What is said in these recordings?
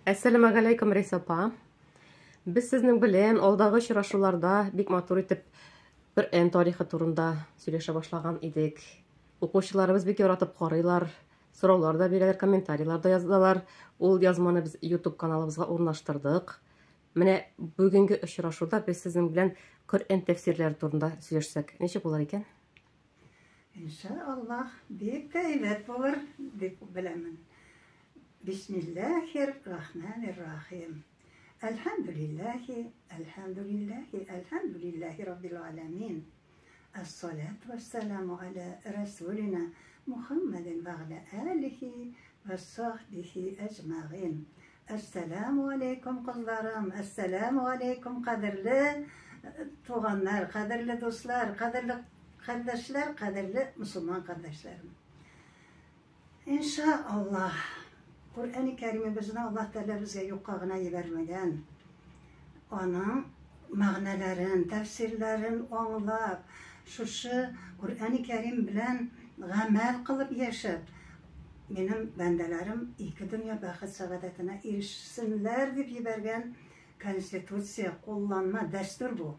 Әссәламәгаләйкүм, Рәйсә апа. Без сезнең белән алдагы очрашуларда бик матур итеп Коръән тарихы турында сөйләшә башлаган идек. Укучыларыбыз бик яратып карыйлар, сораулар да бирәләр, комментарийлар да язалар. Ул язманы без YouTube каналыбызга урнаштырдык. Менә бүгенге очрашуда без сезнең белән Коръән тәфсирләре турында сөйләшсәк, ничек булыр икән? Иншаллаһ, бик тә әйбәт булыр дип беләмен. Бисмилләһир рахманир рахим. Әлхәмдүлилләһи, әлхәмдүлилләһи, әлхәмдүлилләһи раббил аләмин. Әс-салату вәс-саламу аля расулина Мухаммадин ва аля алихи ва сахбихи әҗмәгыйн. Әссәламу алейкум, кызларым, әссәламу алейкум, кадерле туганнар, кадерле дуслар, кадерле кардәшләр, кадерле мусульман кардәшләрем. Инша Аллаһ, Коръәни Кәримебезне Аллаһ Тәгалә безгә юкка гына җибәрмәгән. Аның мәгънәләрен, тәфсирләрен аңлап, шушы Коръәни Кәрим белән гамәл кылып яшәп, минем бәндәләрем ике дөнья бәхет-сәгадәтенә ирешсеннәр дип җибәргән конституция, кулланма, дәстүр бу.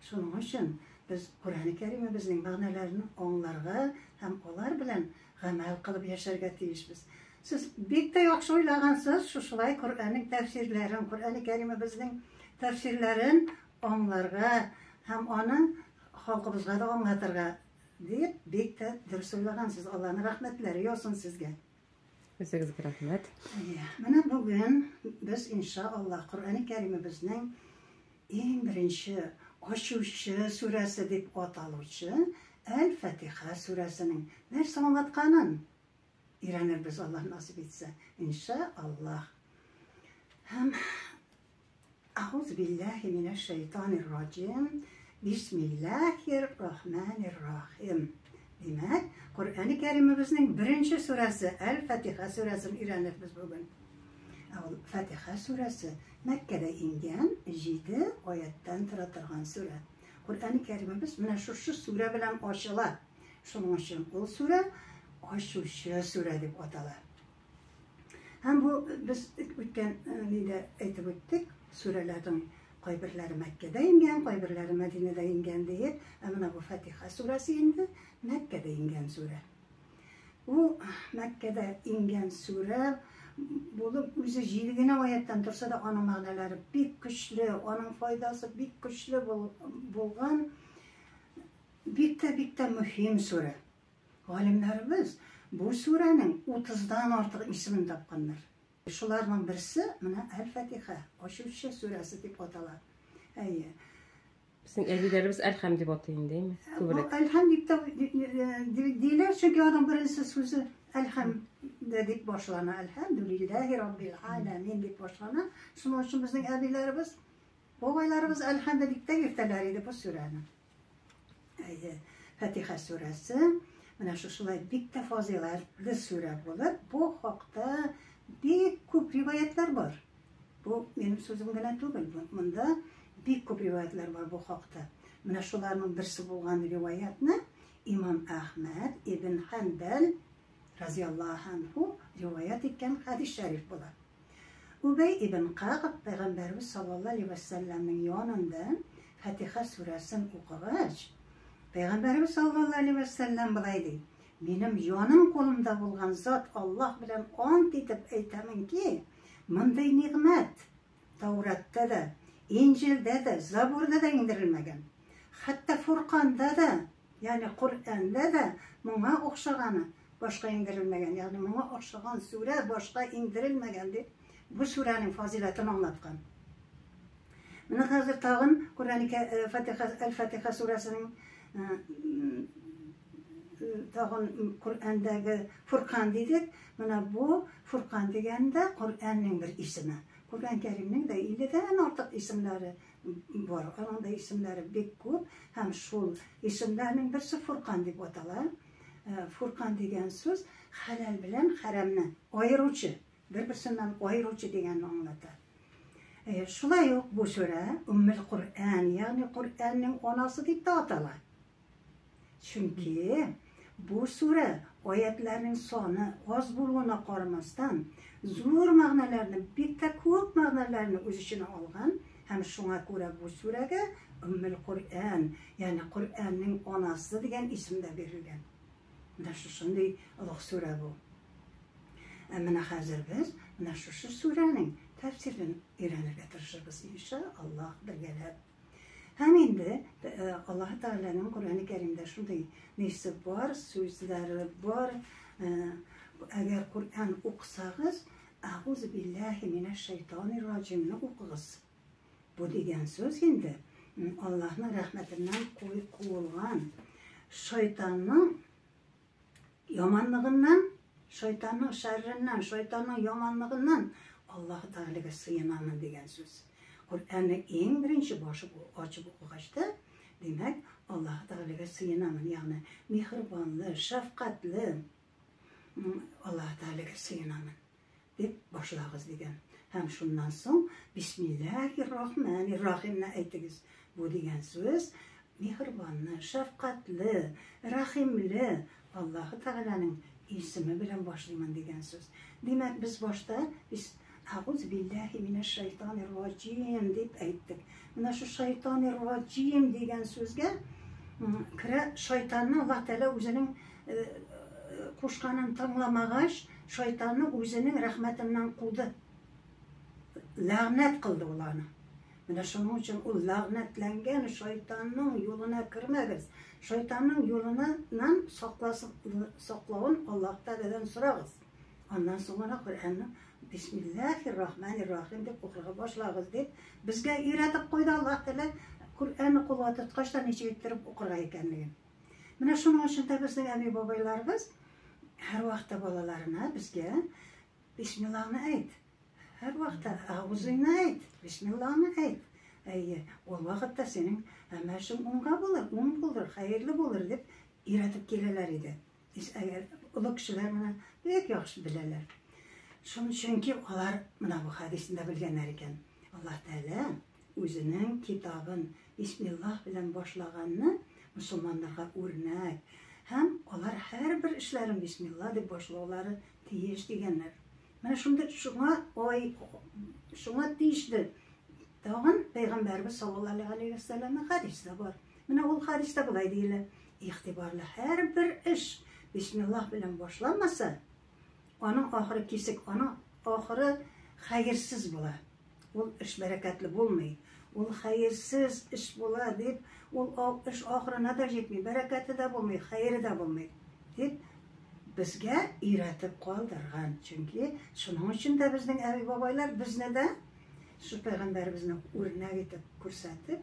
Шуның өчен без Коръәни Кәримебезнең мәгънәләрен аңларга һәм алар белән гамәл кылып яшәргә тиешбез. Сез бик тә яхшы уйлагансыз, шушылай Коръәннең тәфсирләрен, Коръәни Кәримебезнең тәфсирләрен аңларга һәм аны халкыбызга да аңлатырга дип бик тә дөрес уйлагансыз. Аллаһның рәхмәтләре яусын сезгә. Үзегезгә рәхмәт. Менә бүген без инша Аллаһ Коръәни Кәримебезнең иң беренче ачучы сүрәсе дип аталучы Әл-Фатиха сүрәсенең нәрсә аңлатканын өйрәнербез, Аллаһ насыйп итсә, инша Аллаһ. Һәм Әгъуз билләһи минәш шәйтанир раҗим. Бисмиллаһир рахманир рахим. Димәк, Коръәни Кәримебезнең беренче сүрәсе Әл-Фатиха сүрәсен өйрәнербез бүген. Ә ул Фатиха сүрәсе Мәккәдә иңгән 7 аяттан тора торган сүрә. Коръәни Кәримебез менә шушы сүрә белән ачыла. Шуның өчен ул сүрә ачучы сүрә дип атала. Һәм бу без үткән нидә әйтеп үттек, сүрәләрнең кайберләре Мәккәдә иңгән, кайберләре Мәдинәдә иңгән диеп. Ә менә бу Фатиха сүрәсе инде Мәккәдә иңгән сүрә. Ул Мәккәдә иңгән сүрә булып, үзе җиде генә аяттан торса да, аның мәгънәләре бик көчле, аның файдасы бик көчле булган, бик тә бик тә мөһим сүрә. Галимнәребез бу сүрәнең утыздан артык исемен тапканнар. Шуларның берсе менә Әл-Фатиха, ачучы сүрәсе дип атала. Әйе. Безнең әбиләребез Әлхәм дип атый инде, әйме? Күбрәк. Әлхәм дип тә диләр, чөнки аның беренче сүзе Әлхәм дә дип башлана. Әлхәмдүлилләһи раббил аләмин дип башлана. Шуның өчен безнең әбиләребез, бабайларыбыз Әлхәмдә дип тә йөртәләр иде бу сүрәне. Әйе, Фатиха сүрәсе менә шушылай бик тә фазыйләтле сүрә булып, бу хакта бик күп риваятлар бар. Бу минем сүзем генә түгел, монда бик күп риваятлар бар бу хакта. Менә шуларның берсе булган риваятны имам Әхмәд ибн Хәнбәл разияллаһу анһу риваят иткән хәдис шәриф була. Үбәй ибн Кәгъб пәйгамбәребез саллаллаһу алейһи вә сәлләмнең янында Фатиха сүрәсен укыгач, пәйгамбәребез саллаллаһу алейһи вә сәлләм болай ди: Минем җаным кулымда булган зат Аллаһ белән ант итеп әйтәмен ки, мондый нигъмәт Тауратта да, Инҗилдә дә, Забурда да иңдерелмәгән. Хәтта Фурканда да, ягъни Коръәндә дә моңа охшаганы башка иңдерелмәгән, ягъни моңа охшаган сүрә башка иңдерелмәгән дип, бу сүрәнең фазыйләтен аңлаткан. Менә хәзер тагын Коръән э, Фатиха, Әл-Фатиха сүрәсенең э, тагын Коръәндәге Фуркан дидек. Менә бу Фуркан дигәндә Коръәннең бер исеме. Коръән Кәримнең дә 50дән артык исемнәре бар. Аның да исемнәре бик күп һәм шул исемнәрнең берсе Фуркан дип атала. Э, Фуркан дигән сүз хәләл белән хәрәмне аеручы, бер-берсеннән аеручы дигәнне аңлата. Э, шулай ук бу сүрә Уммел Коръән, ягъни Коръәннең анасы дип тә атала. Чөнки бу сүрә Аятларның саны аз булуына карамастан, зур мәгънәләрне, бик тә күп мәгънәләрне үз эченә алган һәм шуңа күрә бу сүрәгә Өммел Коръән, ягъни Коръәннең анасы дигән исем дә бирелгән. Менә шушындый олуг сүрә бу. Ә менә хәзер без менә шушы сүрәнең тәфсирен өйрәнергә тырышырбыз, инша Аллаһ, бергәләп. Һәм инде Аллаһ Тәгаләнең Коръән-и Кәримдә шундый нисе бар, сүзләре бар. Әгәр Коръән укысагыз, Әгуз билләһи минәш шайтанир раҗимны укыгыз. Бу дигән сүз инде Аллаһның рәхмәтеннән куылган шайтанның яманлыгыннан, шайтанның шәрреннән, шайтанның яманлыгыннан Аллаһ Тәгаләгә сыенамын дигән сүз. Коръәнне иң беренче башып ачып укыгач та, димәк, Аллаһ Тәгаләгә сыенамын, ягъни миһербанлы, шәфкатьле Аллаһ Тәгаләгә сыенамын дип башлагыз дигән. Һәм шуннан соң Бисмиллаһир Рахманир Рахимны әйтегез. Бу дигән сүз миһербанлы, шәфкатьле, рәхимле Аллаһы Тәгаләнең исеме белән башлыймын дигән сүз. Димәк, без башта без Әгуз билләһи минәш шайтанир раҗим дип әйттек. Менә шу шайтанир раҗим дигән сүзгә керә шайтанны Аллаһ Тәгалә үзенең кушканын тыңламагач, шайтанны үзенең рәхмәтеннән куды. Ләгънәт кылды ул аны. Менә шуның өчен ул ләгънәтләнгән шайтанның юлына кермәгез. Шайтанның юлыннан саклавын Аллаһ Тәгаләдән сорагыз. Аннан соң гына Коръәнне Бисмиллаһир Рахманир Рахим дип укырга башлагыз дип безгә өйрәтеп куйды Аллаһ Тәгалә Коръәнне кулга тоткач та ничек иттереп укырга икәнлеген. Менә шуның өчен дә безнең әби-бабайларыбыз һәрвакытта балаларына безгә Бисмиллаһны әйт. Һәрвакытта авызыңны әйт, бисмиллаһны әйт. Әйе, ул вакытта синең һәммә эшең уңга булыр, уң булыр, хәерле булыр дип өйрәтеп киләләр иде. Әгәр олы кешеләр моны бик яхшы беләләр. Шун чөнки алар менә бу хәдисне дә белгәннәр икән. Аллаһ Тәгалә үзенең китабын бисмиллаһ белән башлаганны мөселманнарга үрнәк һәм алар һәрбер эшләрен бисмилла дип башлаулары тиеш дигәннәр. Менә шундый шуңа ай шуңа тиешле тагын пәйгамбәрбез саллаллаһу алейһи ва сәлләмнең хәдисе дә бар. Менә ул хәдистә болай диелә: игътибарлы һәрбер эш бисмиллаһ белән башланмаса, аның ахыры кисек, аның ахыры хәерсез була. Ул эш бәрәкәтле булмый. Ул хәерсез эш була дип, ул эш ахырына да җитми, бәрәкәте дә булмый, хәере дә булмый дип безгә өйрәтеп калдырган. Чөнки шуның өчен дә безнең әби-бабайлар безне дә шу пәйгамбәребезне үрнәк итеп күрсәтеп,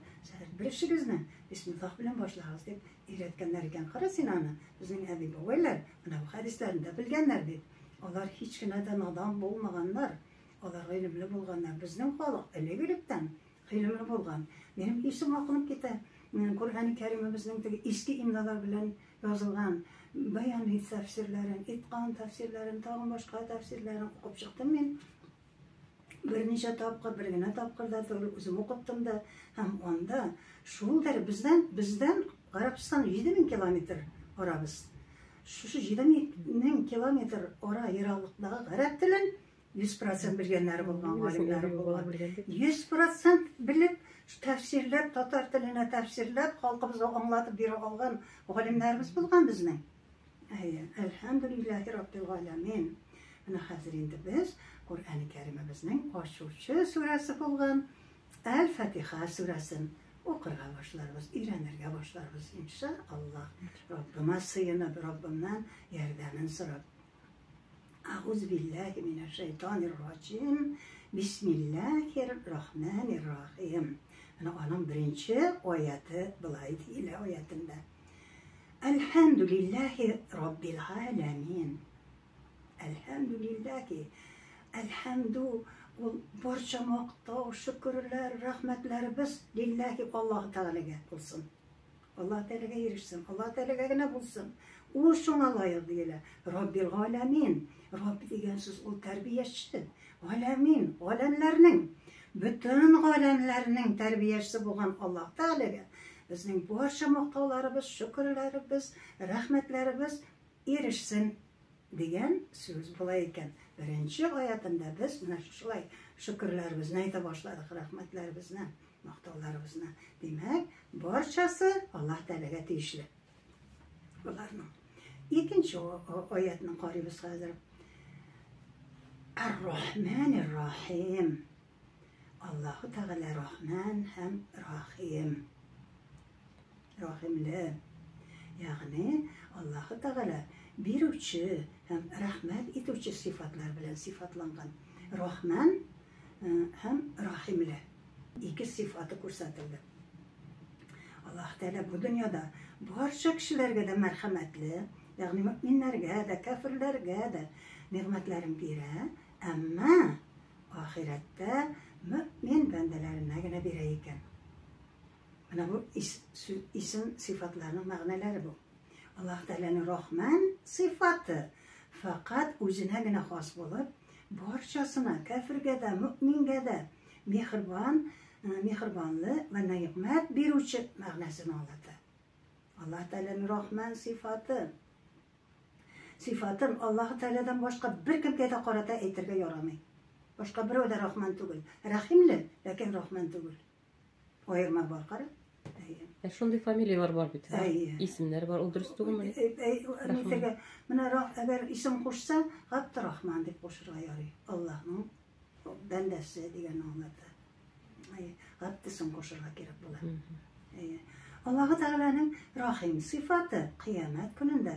бер эшегезне бисмиллаһ белән башлагыз дип өйрәткәннәр икән. Кара син аны, безнең әби-бабайлар менә бу хәдисләрне дә белгәннәр бит. Алар һич кенә дә надан булмаганнар. Алар гыйлемле булганнар. Безнең халык элек-электән гыйлемле булган. Минем исем акынып китә. Коръән Кәримебезнең теге иске имлалар белән язылган Баяни тәфсирләрен, Иткан тәфсирләрен, тагын башка тәфсирләрен укып чыктым мин. Берничә тапкыр, бер генә тапкыр да түгел, үзем укыттым да. Һәм анда шул дәр бездән, бездән Гарәбстан 7000 километр арабыз. Шушы 7000 километр ара ераклыктагы гарәп телен 100% белгәннәре булган, галимнәре булган. 100% белеп, тәфсирләп, татар теленә тәфсирләп, халкыбызга аңлатып бирә алган галимнәребез булган безнең. Әйе, әлхәмдүлилләһи раббил галәмин. Менә хәзер инде без Коръән Кәримебезнең ачучы сүрәсе булган Әл-Фатиха сүрәсен укырга башларбыз, өйрәнергә башларбыз, инша Аллаһ. Раббыма сыенып, Раббымнан ярдәмен сорап. Әгуз билләһи минәш шайтанир раҗим. Бисмиллаһир рахманир рахим. Менә аның беренче аяты былай диелә аятында. Әлхәмдүлилләһи раббил галәмин. Әлхәмдүлилләһи. Әлхәмдү ул барча мактау, шөкерләр, рәхмәтләребез лилләһи Аллаһ Тәгаләгә булсын. Аллаһ Тәгаләгә ирешсен, Аллаһ Тәгаләгә генә булсын. Ул шуңа лаек диелә. Раббил галәмин. Рабб дигән сүз ул тәрбияче. Галәмин, галәмнәрнең, бөтен галәмнәрнең тәрбиячесе булган Аллаһ Тәгаләгә безнең барча мактауларыбыз, шөкерләребез, рәхмәтләребез ирешсен дигән сүз була икән. Беренче аятында без менә шушылай шөкерләребезне әйтә башладык, рәхмәтләребезне, мактауларыбызны. Димәк, барчасы Аллаһ Тәгаләгә тиешле. Боларның. Икенче аятны карыйбыз хәзер. Ар-Рахманир-Рахим. Аллаһу Тәгалә Рахман һәм Рахим. Рахимле. Ягъни Аллаһу Тәгалә бирүче һәм рәхмәт итүче сыйфатлар белән сыйфатланган. Рахман һәм Рахимле. Ике сыйфаты күрсәтелде. Аллаһ Тәгалә бу дөньяда барча кешеләргә дә мәрхәмәтле, ягъни мөэминнәргә дә, кәферләргә дә нигъмәтләрен бирә, әмма ахирәттә мөэмин бәндәләренә генә бирә икән. Менә бу исем сыйфатларының мәгънәләре бу. Аллаһ Тәгаләнең Рахман сыйфаты фәкать үзенә генә хас булып, барчасына, кәфергә дә, мөэмингә дә миһербан, миһербанлы вә нигъмәт бирүче мәгънәсен аңлата. Аллаһ Тәгаләнең Рахман сыйфаты сыйфатын Аллаһ Тәгаләдән башка беркемгә дә карата әйтергә ярамый. Башка берәү дә Рахман түгел. Рәхимле, ләкин Рахман түгел. Аерма бар, кара. Әйе. Ә шундый фамилияләр бар бит. Әйе. Исемнәр бар, ул дөрес түгелме? Әйтергә, менә әгәр исем кушса, Габдрахман дип кушырга ярый. Аллаһның бәндәсе дигән аңлата. Әйе, Габдысын кушырга кирәк була. Әйе. Аллаһы Тәгаләнең Рахим сыйфаты кыямәт көнендә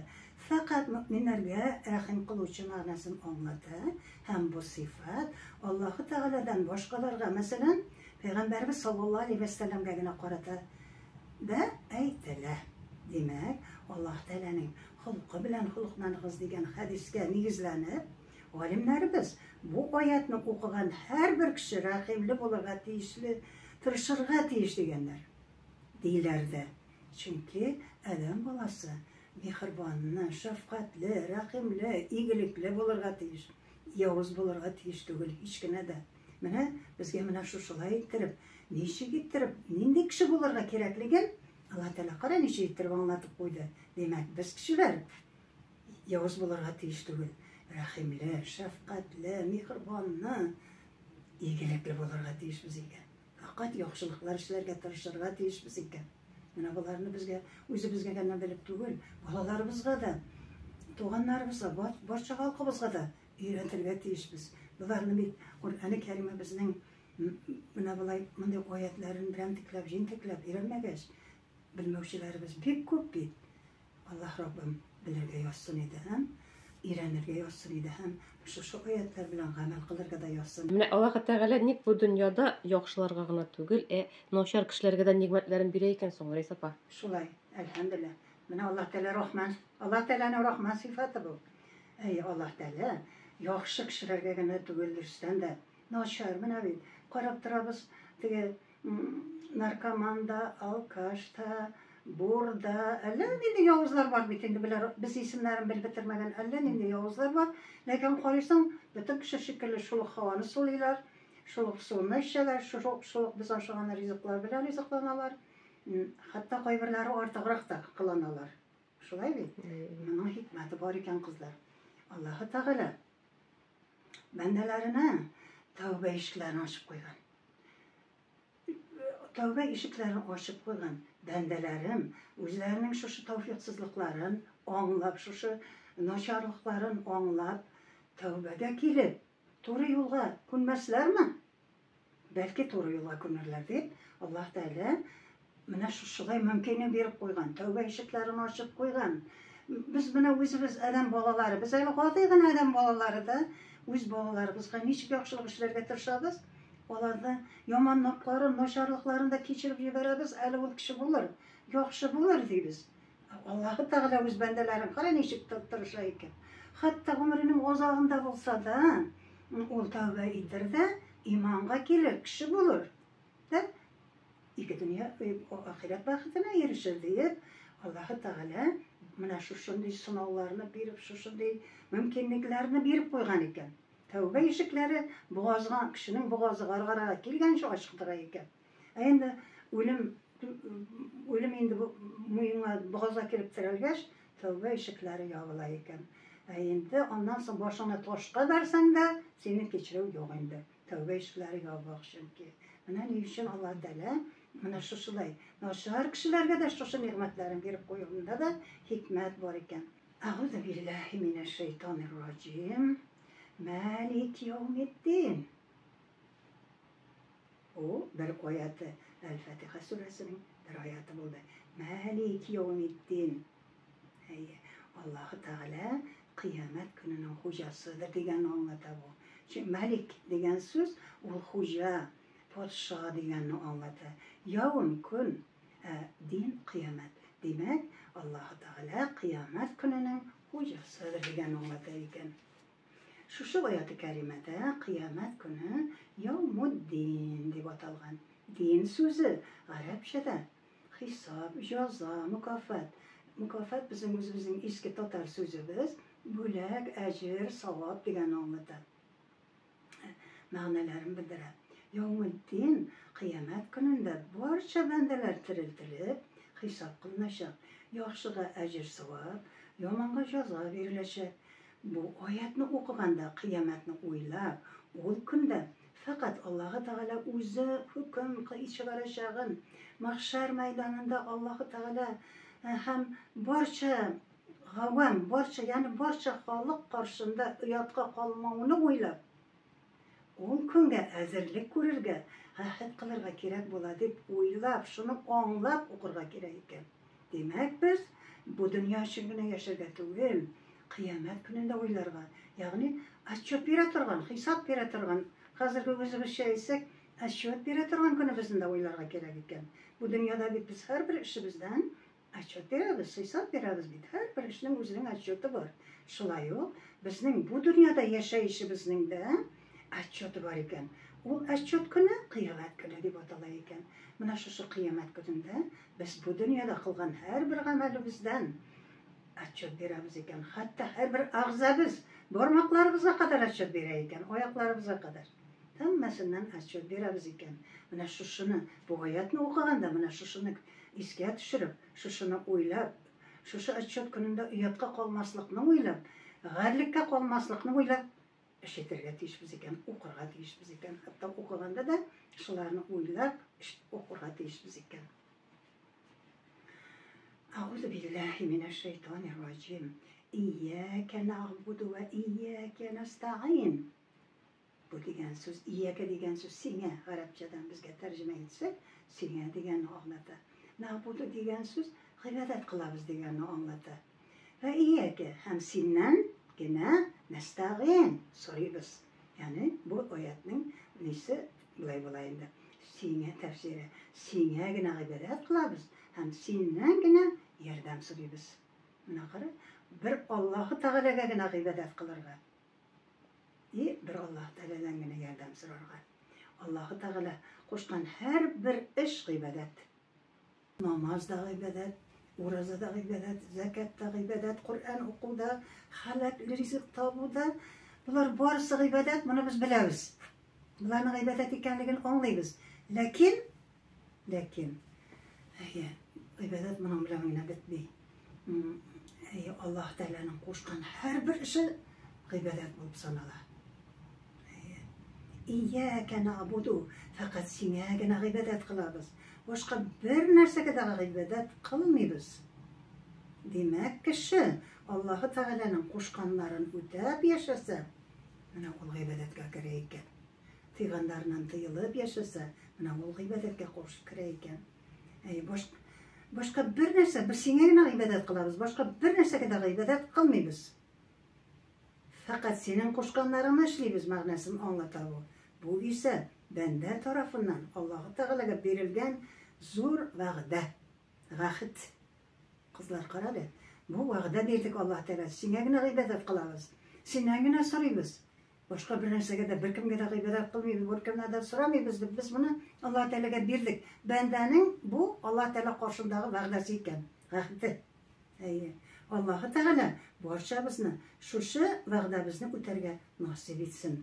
фәкать мөэминнәргә рәхим кылучы мәгънәсен аңлата һәм бу сыйфат Аллаһы Тәгаләдән башкаларга, мәсәлән, Пәйгамбәребез саллаллаһу алейһи вә сәлләмгә генә карата да әйтелә. Димәк, Аллаһ Тәгаләнең холкы белән холыкланыгыз дигән хәдискә нигезләнеп, галимнәребез бу аятны укыган һәрбер кеше рәхимле булырга тиешле, тырышырга тиеш дигәннәр. Диләр дә. Чөнки адәм баласы миһербанлы, шәфкатьле, рәхимле, игелекле булырга тиеш. Явыз булырга тиеш түгел һич кенә дә. Менә безгә менә шушылай иттереп, ничек иттереп, нинди кеше булырга кирәклеген Алла Тәгалә кара ничек иттереп аңлатып куйды. Димәк, без кешеләр явыз булырга тиеш түгел. Рәхимле, шәфкатьле, миһербанлы, игелекле булырга тиешбез икән. Фәкать яхшылыклар эшләргә тырышырга тиешбез икән. Менә боларны безгә үзебезгә генә белеп түгел, балаларыбызга да, туганнарыбызга, барча халкыбызга да өйрәтергә тиешбез. Боларны бит Коръәне Кәримебезнең менә болай мондый аятларын берәмтекләп, җентекләп өйрәнмәгәч, белмәүчеләребез бик күп бит. Аллаһ Раббым белергә язсын иде һәм өйрәнергә язсын иде һәм шушы аятлар белән гамәл кылырга да язсын. Менә Аллаһ Тәгалә ник бу дөньяда яхшыларга гына түгел, ә начар кешеләргә дә нигъмәтләрен бирә икән соң, Рәйсә апа? Шулай, әлхәмдүлилләһ. Менә Аллаһ Тәгалә Рахман, Аллаһ Тәгаләнең Рахман сыйфаты бу. Әй, Аллаһ Тәгалә яхшы кешеләргә генә түгел, дөрестән дә, начар, менә бит, карап торабыз, теге наркоман да, алкаш та, бур да, әллә нинди явызлар бар бит инде, беләр, без исемнәрен белеп бетермәгән әллә нинди явызлар бар. Ләкин карыйсың, бөтен кеше шикелле шул ук һаваны сулыйлар, шул ук суны эчәләр, шул ук без ашаган ризыклар белән ризыкланалар. Хәтта кайберләре артыграк та кыланалар. Шулай бит? Моның хикмәте бар икән, кызлар. Аллаһы Тәгалә бәндәләренә тәүбә ишекләрен ачып куйган. Тәүбә ишекләрен ачып куйган бәндәләрем үзләренең шушы тәүфиксызлыкларын аңлап, шушы начарлыкларын аңлап, тәүбәгә килеп, туры юлга күнмәсләрме? Бәлки туры юлга күнерләр дип, Аллаһ Тәгалә менә шушылай мөмкинлек биреп куйган, тәүбә ишекләрен ачып куйган. Без менә үзебез адәм балалары, без әле гади генә адәм балалары да үз балаларыбызга ничек яхшылык эшләргә тырышабыз, аларны яманлыкларын, начарлыкларын да кичереп җибәрәбез, әле ул кеше булыр, яхшы булыр дибез. Аллаһы Тәгалә үз бәндәләрен кара ничек тырыша икән. Хәтта гомеренең азагында булса да, ул тәүбә итер дә, иманга килер, кеше булыр. Да ике дөнья ахирәт бәхетенә ирешер диеп, Аллаһы Тәгалә менә шушындый сынауларны биреп, шушындый мөмкинлекләрне биреп куйган икән. Тәүбә ишекләре бугазга, кешенең бугазы гаргарага килгәнче ачык тора икән. Ә инде үлем үлем инде бу муенга бугазга килеп терәлгәч, Тәүбә ишекләре ябыла икән. Ә инде аннан соң башыңны ташка бәрсәң дә, сине кичерү юк инде. Тәүбә ишекләре ябык чөнки. Менә ни өчен Аллаһ Тәгалә менә шушылай начар кешеләргә дә шушы нигъмәтләрен биреп куюында да хикмәт бар икән. Әгъузу биллаһи минәш шайтанир раҗим. Малик яумиддин. Бу бер аяты, Әл-Фатиха сүрәсенең бер аяты булды. Малик яумиддин. Әйе, Аллаһы Тәгалә кыямәт көненең хуҗасыдыр дигәнне аңлата бу. Чөнки Малик дигән сүз ул хуҗа, патша дигәнне аңлата. Яум көн, ә дин кыямәт. Димәк, Аллаһы Тәгалә кыямәт көненең хуҗасыдыр дигәнне аңлата икән. Шушы аяты кәримәдә кыямәт көне яумуддин дип аталган. Дин сүзе гарәпчәдә хисап, җаза, мөкафат. Мөкафат безнең үзебезнең иске татар сүзебез, бүләк, әҗер, савап дигәнне аңлата. Мәгънәләрен белдерә. Яумуддин кыямәт көнендә барча бәндәләр терелтелеп, хисап кылыначак. Яхшыга әҗер-савап, яманга җаза биреләчәк. Бу аятьне укыганда кыямәтне уйлап, ул көндә фәкать Аллаһы Тәгалә үзе хөкем чыгарачагын, мәхшәр мәйданында Аллаһы Тәгалә һәм барча гавам, барча, ягъни барча халык каршында оятка калмауны уйлап, ул көнгә әзерлек күрергә, гәһд кылырга кирәк була дип уйлап, шуны аңлап укырга кирәк икән. Димәк, без бу дөнья өчен генә яшәргә түгел, кыямәт көнен дә уйларга, ягъни отчет бирә торган, хисап бирә торган, хәзерге үзебезчә әйтсәк, отчет бирә торган көнебезне дә уйларга кирәк икән. Бу дөньяда бит без һәрбер эшебездән отчет бирәбез, хисап бирәбез бит. Һәрбер эшнең үзенең отчеты бар. Шулай ук безнең бу дөньяда яшәешебезнең дә отчеты бар икән. Ул отчет көне кыямәт көне дип атала икән. Менә шушы кыямәт көнендә без бу дөньяда кылган һәрбер гамәлебездән отчет бирәбез икән. Хәтта һәрбер әгъзабыз, бармакларыбызга кадәр отчет бирә икән, аякларыбызга кадәр. Һәммәсеннән отчет бирәбез икән. Менә шушыны, бу аятны укыганда менә шушыны искә төшереп, шушыны уйлап, шушы отчет көнендә оятка калмаслыкны уйлап, гарьлеккә калмаслыкны уйлап эш итәргә тиешбез икән, укырга тиешбез икән. Хәтта укыганда да шуларны уйлап укырга тиешбез икән. Әгъузу биллаһи минәш шайтанир раҗим. Ияка нагъбуду ва ияка nasta'in. Бу дигән сүз, ияка дигән сүз сиңа гарәпчәдән безгә тәрҗемә итсәк, сиңа дигәнне аңлата. Нагъбуду дигән сүз гыйбадәт кылабыз дигәнне аңлата. Вә ияка һәм синнән генә нәстәгыйн сорыйбыз. Ягъни бу аятның нисе болай була инде. Сиңа тәфсире. Сиңа генә гыйбадәт кылабыз һәм синнән генә ярдәм сорыйбыз. Менә кара, бер Аллаһы Тәгаләгә генә гыйбадәт кылырга. И бер Аллаһ Тәгаләдән генә ярдәм сорарга. Аллаһы Тәгалә кушкан һәрбер эш гыйбадәт. Намаз да гыйбадәт, ураза да гыйбадәт, зәкят та гыйбадәт, Коръән уку да, хәләл ризык табу да. Болар барысы гыйбадәт, моны без беләбез. Боларның гыйбадәт икәнлеген аңлыйбыз. Ләкин, ләкин, әйе, гыйбадәт моның белән генә бетми. Әйе, Аллаһ Тәгаләнең кушкан һәрбер эше гыйбадәт булып санала. Ияка набуду, фәкать сиңа генә гыйбадәт кылабыз. Башка бер нәрсәгә дә гыйбадәт кылмыйбыз. Димәк, кеше Аллаһы Тәгаләнең кушканнарын үтәп яшәсә, менә ул гыйбадәткә керә икән. Тыйганнарыннан тыелып яшәсә, менә ул гыйбадәткә керә икән. Әй, башка бер нәрсә, без сиңа генә гыйбадәт кылабыз, башка бер нәрсәгә дә гыйбадәт кылмыйбыз. Фәкать синең кушканнарыңны эшлибез мәгънәсен аңлата бу. Бу исә бәндә тарафыннан Аллаһы Тәгаләгә бирелгән зур вәгъдә, гәһд. Кызлар, кара әле, бу вәгъдә бирдек Аллаһ Тәгалә, сиңа генә гыйбадәт кылабыз, синнән генә сорыйбыз. Башка бер нәрсәгә дә, беркемгә дә гыйбадәт кылмыйбыз, беркемнән дә сорамыйбыз дип без моны Аллаһ Тәгаләгә бирдек. Бәндәнең бу Аллаһ Тәгалә каршындагы вәгъдәсе икән, гәһде. Әйе, Аллаһы Тәгалә барчабызны шушы вәгъдәбезне үтәргә насыйп итсен.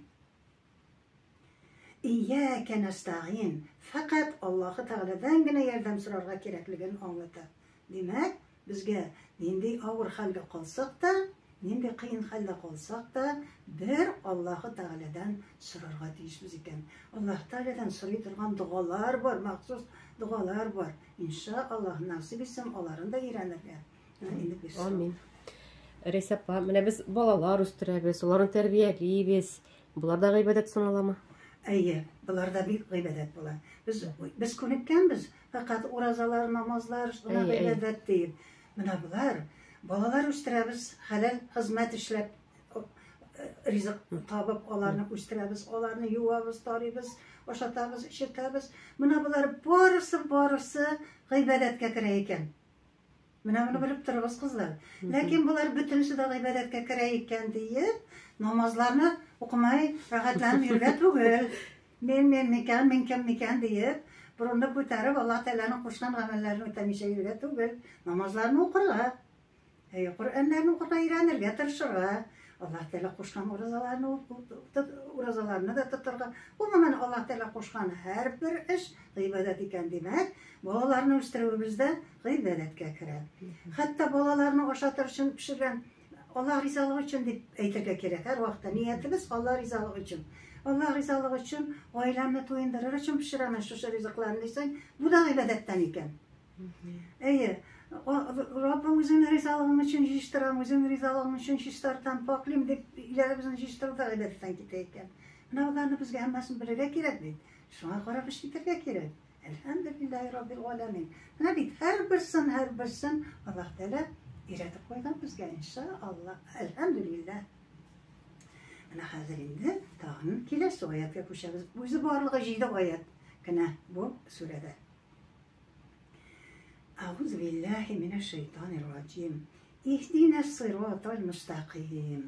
Ияка нәстәгыйн, фәкать Аллаһы Тәгаләдән генә ярдәм сорарга кирәклеген аңлата. Димәк, Безгә нинди авыр хәлгә калсак та, нинди кыен хәлдә калсак та, бер Аллаһы Тәгаләдән сорарга тиешбез икән. Аллаһы Тәгаләдән сорый торган догалар бар, махсус догалар бар. Инша Аллаһ насыйп итсен, аларын да өйрәнергә. Инде без. Амин. Рәйсә апа, менә без балалар үстерәбез, аларны тәрбиялибез. Болар да гыйбадәт саналамы? Әйе, болар да бик гыйбадәт була. Без без күнеккәнбез, фәкать уразалар, намазлар гына гыйбадәт диеп. Менә болар балалар үстерәбез, хәләл хезмәт эшләп ризык табып, аларны үстерәбез, аларны юабыз, тарыйбыз, ашатабыз, эчертәбез. Менә болар барысы, барысы гыйбадәткә керә икән. Менә моны белеп торыгыз, кызлар. Ләкин болар бөтенесе дә гыйбадәткә керә икән диеп, намазларны укымай рәхәтләнеп йөргә түгел. Мин мин микән, мин кем микән диеп, борынны күтәреп, Аллаһ Тәгаләнең кушкан гамәлләрен үтәмичә йөргә түгел. Намазларны укырга. Әйе, Коръәннәрне укырга өйрәнергә тырышырга. Аллаһ Тәгалә кушкан уразаларны уразаларны да тотарга. Гомумән, Аллаһ Тәгалә кушкан һәрбер эш гыйбадәт икән, димәк, балаларны үстерүебез дә гыйбадәткә керә. Хәтта балаларны ашатыр өчен пешергән Аллаһ ризалыгы өчен дип әйтергә кирәк. Һәрвакытта ниятебез Аллаһ ризалыгы өчен. Аллаһ ризалыгы өчен гаиләмне туендырыр өчен пешерәмен шушы ризыкларны дисәң, бу да гыйбадәттән икән. Әйе, Раббым үзеңнең ризалыгың өчен җыештырам, үзеңнең ризалыгың өчен чистартам, паклыйм дип өйләребезне җыештыру да гыйбадәттән китә икән. Менә боларны безгә һәммәсен белергә кирәк бит. Шуңа карап эш итәргә кирәк. Әлхәмдүлилләһи раббил галәмин. Менә бит һәрберсен, һәрберсен Аллаһ Тәгалә өйрәтеп куйган безгә, иншаллаһ. Әлхәмдүлилләһ. Менә хәзер инде тагын киләсе аятка күчәбез. Үзе барлыгы 7 аят кенә бу сүрәдә. Әгуз билләһи минәш шәйтанир раҗим. Иһдинә сиратал мөстәкыйм.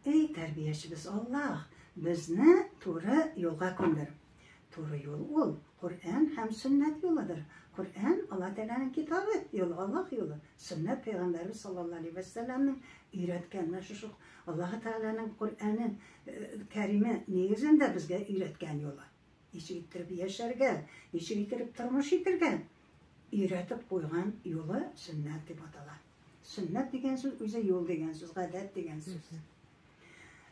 Эй тәрбиячебез Аллаһ, безне туры юлга күндер. Туры юл ул Коръән һәм сөннәт юлыдыр. Коръән Алла Тәгаләнең китабы, юл Аллаһ юлы. Сөннәт пәйгамбәрбез саллаллаһу алейһи вә сәлләмнең өйрәткән менә шушы Аллаһ Тәгаләнең Коръәне Кәриме нигезендә безгә өйрәткән юлы. Ничек иттереп яшәргә, ничек иттереп тормыш итергә өйрәтеп куйган юлы сөннәт дип атала. Сөннәт дигән сүз үзе юл дигән сүз, гадәт дигән сүз.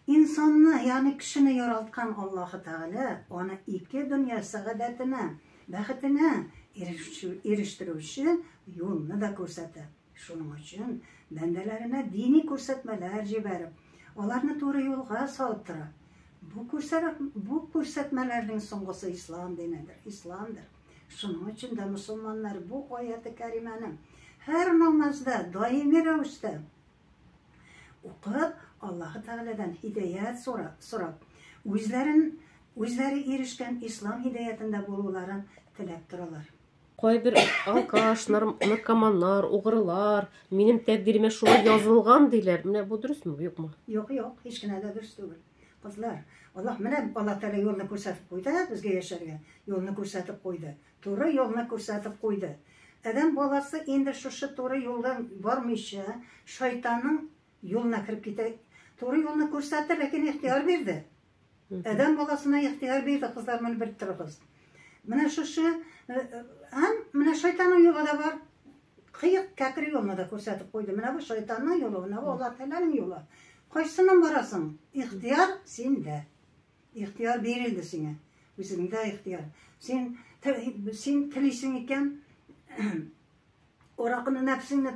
Инсанны, ягъни кешене яралткан Аллаһы Тәгалә аны ике дөнья сәгадәтенә, бәхетенә ирештерүче юлны да күрсәтә. Шуның өчен бәндәләренә дини күрсәтмәләр җибәреп, аларны туры юлга салып тора. Бу бу күрсәтмәләрнең соңгысы ислам динедер, исламдыр. Шуның өчен дә мөселманнар бу аяты кәримәне һәр намазда даими рәвештә укып, Аллаһы Тәгаләдән һидаят сорап, үзләрен үзләре ирешкән ислам һидаятендә булуларын теләп торалар. Кайбер алкаш, наркоманнар, угрылар, минем тәкъдиремә шулай язылган диләр. Менә бу дөресме, юкмы? Юк, юк, һич кенә дә дөрес түгел. Кызлар, Аллаһ менә Аллаһ Тәгалә юлны күрсәтеп куйды безгә яшәргә. Юлны күрсәтеп куйды. Туры юлны күрсәтеп куйды. Адәм баласы инде шушы туры юлдан бармыйча, шайтанның юлына кереп китә. Туры юлны күрсәтте, ләкин ихтыяр бирде. Адәм баласына ихтыяр бирде, кызлар, моны белеп торыгыз. Менә шушы һәм менә шайтанның юлы да бар. Кыек кәкре юлны да күрсәтеп куйды. Менә бу шайтанның юлы, менә бу Аллаһ Тәгаләнең юлы. Кайсыннан барасың? Ихтыяр синдә. Ихтыяр бирелде сиңа. Үзеңдә ихтыяр. Син син телисең икән, аракыны нәфсеңне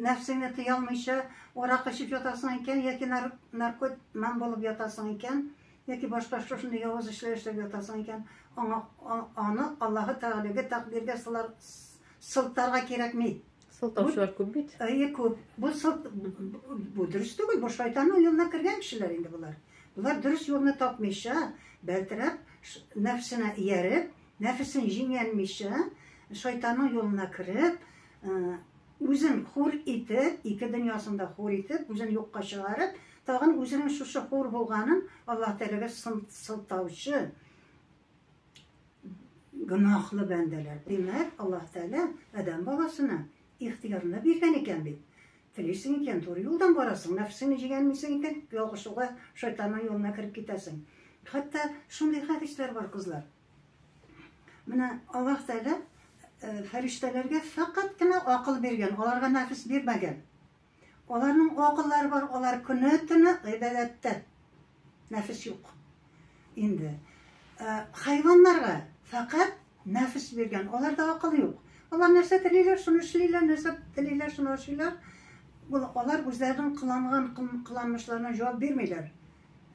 нәфсеңне тыя алмыйча аракы эчеп ятасың икән яки наркоман булып ятасың икән, яки башка шушындый явыз эшләр эшләп ятасың икән, аңа аны Аллаһы Тәгаләгә тәкъдиргә сылар сылтарга кирәкми. Сылтаучылар күп бит. Әйе, күп. Бу сылт бу дөрес түгел, бу шайтанның юлына кергән кешеләр инде болар. Болар дөрес юлны тапмыйча, бәлтерәп, нәфсенә ияреп, Нәфесен җиңәлмичә, шайтанның юлына кереп, үзен хур итеп, ике дөньясын да хур итеп, үзен юкка чыгарып, тагын үзенең шушы хур булганын Аллаһ Тәгаләгә сылтаучы гөнаһлы бәндәләр. Димәк, Аллаһ Тәгалә адәм баласына ихтыярны биргән икән бит. Телисең икән, туры юлдан барасың, нәфесеңне җиңәлмисең икән, ялгышуга, шайтанның юлына кереп китәсең. Хәтта шундый хәдисләр бар, кызлар. Менә Аллаһ Тәгалә Фәрештәләргә фәкать кенә акыл биргән, аларга нәфес бирмәгән. Аларның акыллары бар, алар көне-төне гыйбадәттә. Нәфес юк. Инде хайваннарга фәкать нәфес биргән, аларда акыл юк. Алар нәрсә телиләр, шуны эшлиләр, нәрсә телиләр, шуны ашыйлар. Алар үзләренең кыланган кыланмышларына җавап бирмиләр.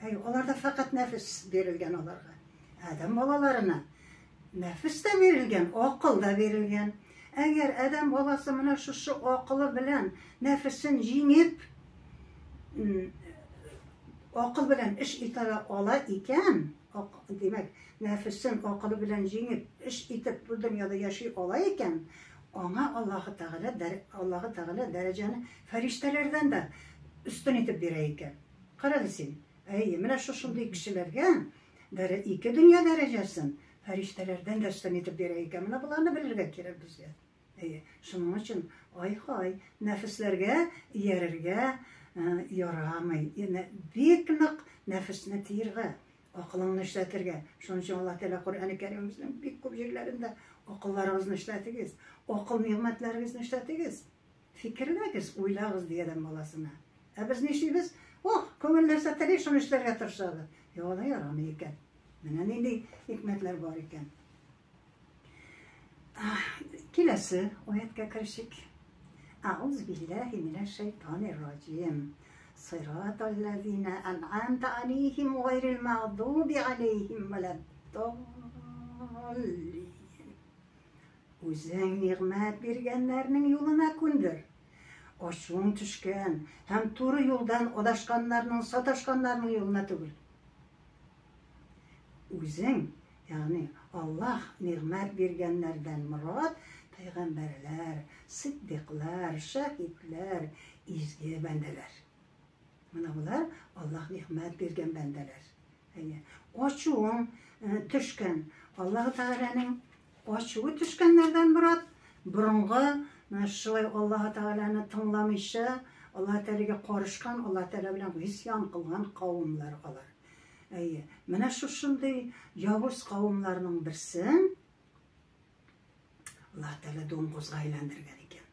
Әй, аларда фәкать нәфес бирелгән аларга. Адәм балаларына нәфес тә бирелгән, акыл да бирелгән. Әгәр адәм баласы менә шушы акылы белән нәфесен җиңеп, акыл белән эш итә ала икән, димәк, нәфесен акылы белән җиңеп, эш итеп бу дөньяда яши ала икән, аңа Аллаһы Тәгалә Аллаһы Тәгалә дәрәҗәне фәрештәләрдән дә өстен итеп бирә икән. Карагыз син. Әйе, менә шушындый кешеләргә ике дөнья дәрәҗәсен фәрештәләрдән дә өстен итеп бирә икән. Менә боларны белергә кирәк безгә. Әйе, шуның өчен ай-һай, нәфесләргә иярергә ярамый. Бик нык нәфесне тыерга, акылыңны эшләтергә. Шуның өчен Аллаһ Тәгалә Коръән-и Кәримебезнең бик күп җирләрендә акылларыгызны эшләтегез, акыл нигъмәтләрегезне эшләтегез. Фикерләгез, уйлагыз, ди адәм баласына. Ә без нишлибез? Ох, күңел нәрсә тели, шуны эшләргә тырышабыз. Юк, алай ярамый икән. Менә нинди хикмәтләр бар икән. Киләсе аятка керешик. Әгъуз биллаһи минәш шайтанир раҗим. Сираталлазина ан'амта алейхим гайрил магъдуби алейхим валад-даллин. Үзең нигъмәт биргәннәрнең юлына күндер. Ачуың төшкән һәм туры юлдан адашканнарның, саташканнарның юлына түгел. Үзең, ягъни Аллаһ нигъмәт биргәннәрдән морад, пәйгамбәрләр, сиддикълар, шәһидләр, изге бәндәләр. Менә болар Аллаһ нигъмәт биргән бәндәләр. Әйе. Ачуың төшкән. Аллаһ Тәгаләнең ачуы төшкәннәрдән морад, борынгы менә шулай Аллаһ Тәгаләне тыңламыйча, Аллаһ Тәгаләгә карышкан, Аллаһ Тәгалә белән гыйсьян кылган кавымнар алар. Әйе. Менә шушындый явыз кавымнарның берсен Аллаһ Тәгалә дуңгызга әйләндергән икән.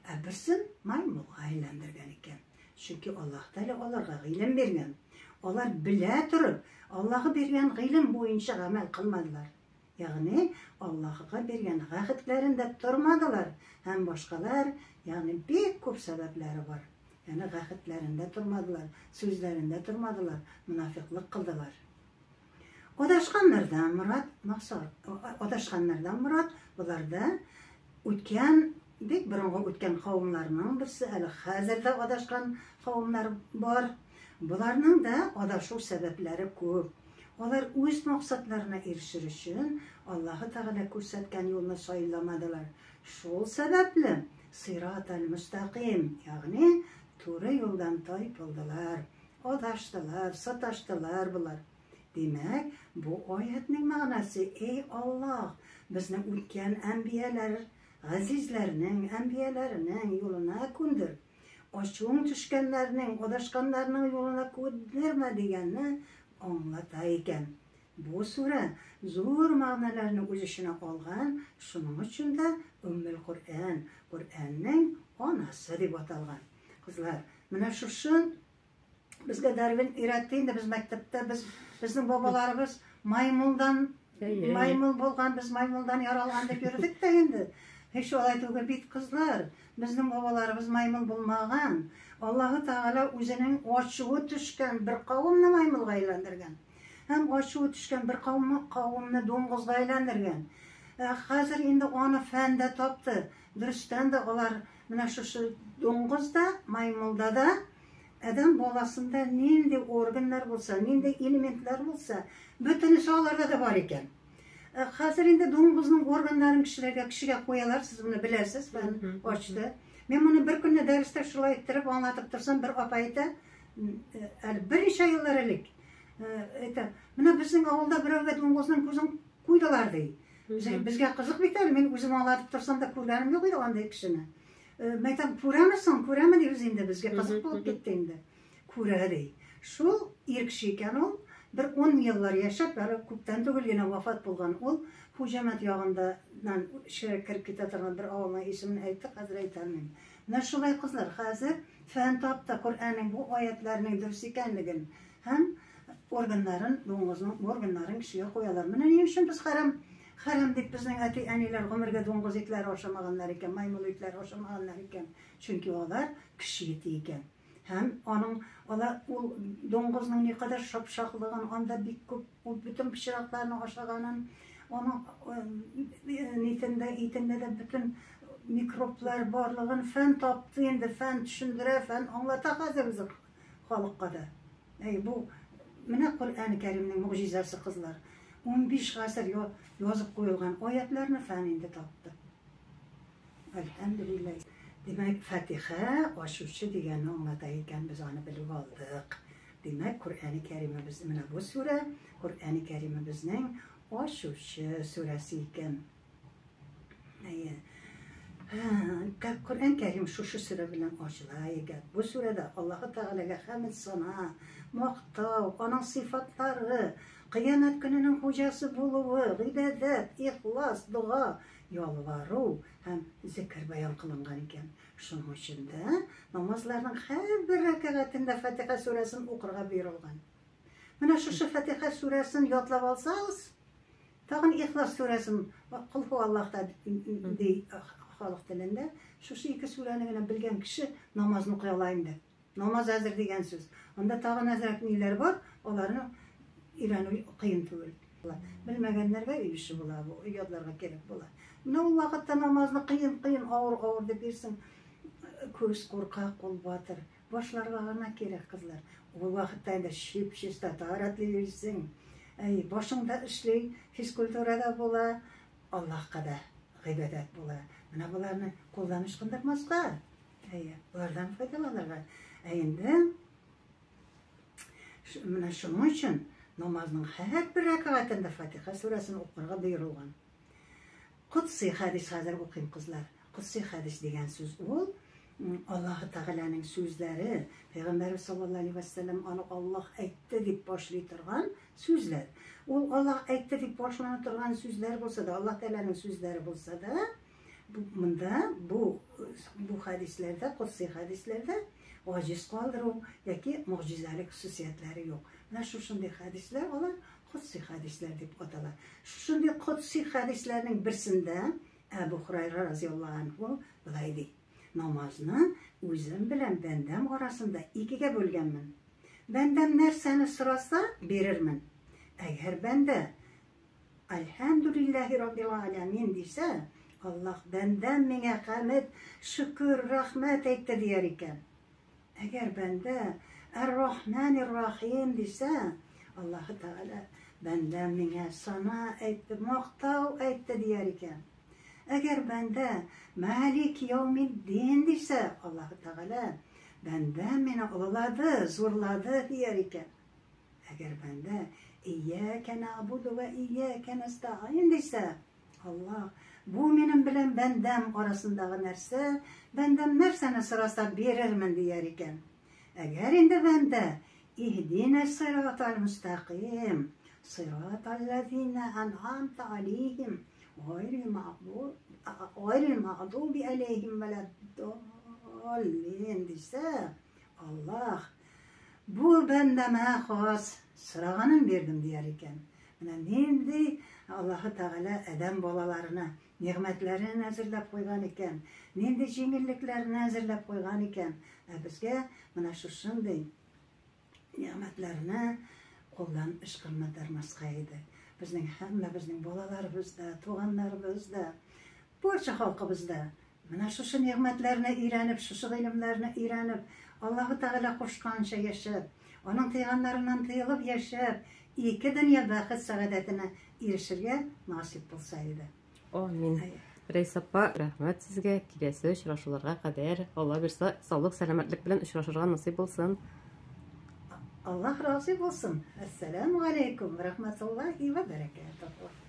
Ә берсен маймылга әйләндергән икән. Чөнки Аллаһ Тәгалә аларга гыйлем биргән. Алар белә торып, Аллаһы биргән гыйлем буенча гамәл кылмадылар. Ягъни Аллаһыга биргән гәһедләрендә тормадылар һәм башкалар, ягъни бик күп сәбәпләре бар. Ягъни гәһедләрендә тормадылар, сүзләрендә тормадылар, монафикълык кылдылар. Адашканнардан морад максат, адашканнардан морад боларда үткән, бик борынгы үткән кавымнарның берсе, әле хәзер дә адашкан кавымнар бар. Боларның да адашу сәбәпләре күп. Алар үз максатларына ирешер өчен Аллаһы Тәгалә күрсәткән юлны сайламадылар. Шул сәбәпле сираталь-мөстәкыйм, ягъни туры юлдан тайпылдылар. Адаштылар, саташтылар болар. Димәк, бу аятьнең мәгънәсе, Эй Аллаһ, безне үткән әнбияләр, газизләрнең, әнбияләренең юлына күндер. Ачуың төшкәннәрнең, адашканнарның юлына күндермә дигәнне аңлата икән. Бу сүрә зур мәгънәләрне үз эченә алган, шуның өчен дә Өммел Коръән, Коръәннең анасы дип аталган. Кызлар, менә шушы безгә Дарвин өйрәтте инде, без мәктәптә, без безнең бабаларыбыз маймылдан маймыл булган, без маймылдан яралган дип йөрдек тә инде. Һич алай түгел бит, кызлар. Безнең бабаларыбыз маймыл булмаган. Аллаһы Тәгалә үзенең ачуы төшкән бер кавымны маймылга әйләндергән. Һәм ачуы төшкән бер кавымны, кавымны дуңгызга әйләндергән. Ә хәзер инде аны фән дә тапты. Дөрестән дә алар менә шушы дуңгыз да, маймылда да адәм баласында нинди органнар булса, нинди элементлар булса, бөтенесе аларда да бар икән. Ә хәзер инде дуңгызның органнарын кешеләргә кешегә куялар, сез моны беләсез, фән ачты. Мин моны бер көнне дәрестә шулай иттереп аңлатып торсам, бер апа әйтә, әле берничә еллар элек, әйтә, менә безнең авылда берәүгә дуңгызның күзен куйдылар, ди. Безгә кызык бит әле, мин үзем аңлатып торсам да күргәнем юк иде андый кешене. Мәйтәм, күрәме соң, күрәме дибез инде, безгә кызык булып китте инде. Күрә ди. Шул ир кеше икән ул, Бер 10 еллар яшәп, әле күптән түгел генә вафат булган ул. Хуҗамәт ягыннан эшкә кереп китә торган бер авылның исемен әйтте, хәзер әйтә алмыйм. Менә шулай, кызлар, хәзер фән тапты Коръәннең бу аятләренең дөрес икәнлеген һәм органнарын, дуңгызның органнарын кешегә куялар. Менә ни өчен без хәрам, хәрам дип безнең әти-әниләр гомергә дуңгыз итләре ашамаганнар икән, маймыл итләре ашамаганнар икән. Чөнки алар кеше ите икән. Һәм аның алар ул дуңгызның никадәр шапшаклыгын, анда бик күп ул бөтен пычракларны ашаганын, аның нитендә, итендә дә бөтен микроблар барлыгын фән тапты инде, фән төшендерә, фән аңлата хәзер үзе халыкка да. Әй, бу менә Коръән Кәримнең могҗизасы, кызлар. 15 гасыр язып куелган аятларны фән инде тапты. Әлхәмдүлилләһ. Димәк, Фатиха ачучы дигәнне аңлата икән, без аны белеп алдык. Димәк, Коръәни Кәримебез менә бу сүрә, Коръәни Кәримебезнең ачучы сүрәсе икән. Әйе. Коръән Кәрим шушы сүрә белән ачыла икән. Бу сүрәдә Аллаһы Тәгаләгә хәмд сана, мактау, аның сыйфатлары, кыямәт көненең хуҗасы булуы, гыйбадәт, ихлас, дога, ялвару һәм зикер бәян кылынган икән. Шуның өчен дә намазларның һәрбер рәкәгатендә Фатиха сүрәсен укырга боерылган. Менә шушы Фатиха сүрәсен ятлап алсагыз, тагын Ихлас сүрәсен, Кол һу Аллаһ та ди халык телендә, шушы ике сүрәне генә белгән кеше намазны укый ала инде. Намаз әзер дигән сүз. Анда тагын әзрәк ниләр бар, аларны өйрәнү кыен түгел. Белмәгәннәргә өй эше була бу, ятларга кирәк була. Менә ул вакытта намазны кыен-кыен, авыр-авыр дип йөрсең. Күз курка, кул батыр. Башларга гына кирәк, кызлар. Ул вакытта инде чип-чиста тәһарәтле йөрисең. Әй, башың да эшли, физкультура да була, Аллаһка да гыйбадәт була. Менә боларны кулдан ычкындырмаска. Әйе, болардан файдаланырга. Ә инде менә шуның өчен намазның һәрбер рәкәгатендә Фатиха сүрәсен укырга боерылган. Кодси хәдис хәзер укыйм, кызлар. Кодси хәдис дигән сүз ул Аллаһы Тәгаләнең сүзләре, Пәйгамбәрбез саллаллаһу алейһи вәсәлләм аны Аллаһ әйтте дип башлый торган сүзләр. Ул Аллаһ әйтте дип башлана торган сүзләр булса да, Аллаһ Тәгаләнең сүзләре булса да, монда бу бу хәдисләрдә, кодси хәдисләрдә гаҗиз калдыру яки могҗизалык хосусиятләре юк. Менә шушындый хәдисләр алар кодси хәдисләр дип атала. Шушындый кодси хәдисләрнең берсендә Әбу Хурайра разияллаһу анһу болай ди: Намазны үзем белән бәндәм арасында икегә бүлгәнмен. Бәндәм нәрсәне сораса, бирермен. Әгәр бәндә Әлхәмдүлилләһи раббил аләмин дисә, Аллаһ бәндәм миңа хәмед, шөкер, рәхмәт әйтте дияр икән. Әгәр бәндә Әр-Рахманир-Рахим дисә, Аллаһы Тәгалә бәндәм миңа сана әйтте, мактау әйтте дияр икән. Әгәр бәндә Малик яумиддин дисә, Аллаһы Тәгалә бәндәм мине олылады, зурлады дияр икән. Әгәр бәндә Ияка нәгъбуду вә ияка нәстәгыйн дисә, Аллаһ, бу минем белән бәндәм арасындагы нәрсә, бәндәм нәрсәне сораса бирермен дияр икән. Әгәр инде бәндә Иһдинә сиратал мустәкыйм, сиратал ләзинә ән'амта алейһим, гайрил мәгъдуби алейһим вәләд-даллин дисә, Аллаһ, бу бәндәмә хас, сораганын бирдем, дияр икән. Менә нинди Аллаһы Тәгалә адәм балаларына нигъмәтләрен әзерләп куйган икән, нинди җиңеллекләрне әзерләп куйган икән. Ә безгә менә шушындый нигъмәтләрне кулдан ычкындырмаска иде. Безнең һәммәбезнең балаларыбыз да, туганнарыбыз да, барча халкыбыз да Менә шушы нигъмәтләрне өйрәнеп, шушы гыйлемнәрне өйрәнеп, Аллаһы Тәгалә кушканча яшәп, Аның тыйганнарыннан тыелып яшәп, ике дөнья бәхет-сәгадәтенә ирешергә насыйп булса иде. Амин. Рәйсә апа, рәхмәт сезгә. Киләсе очрашуларга кадәр, Алла бирса, саулык, сәламәтлек белән очрашырга насыйп булсын. Аллаһ разый булсын. Әссәламү галәйкүм вә рахматуллаһи вә бәрәкәтүһ.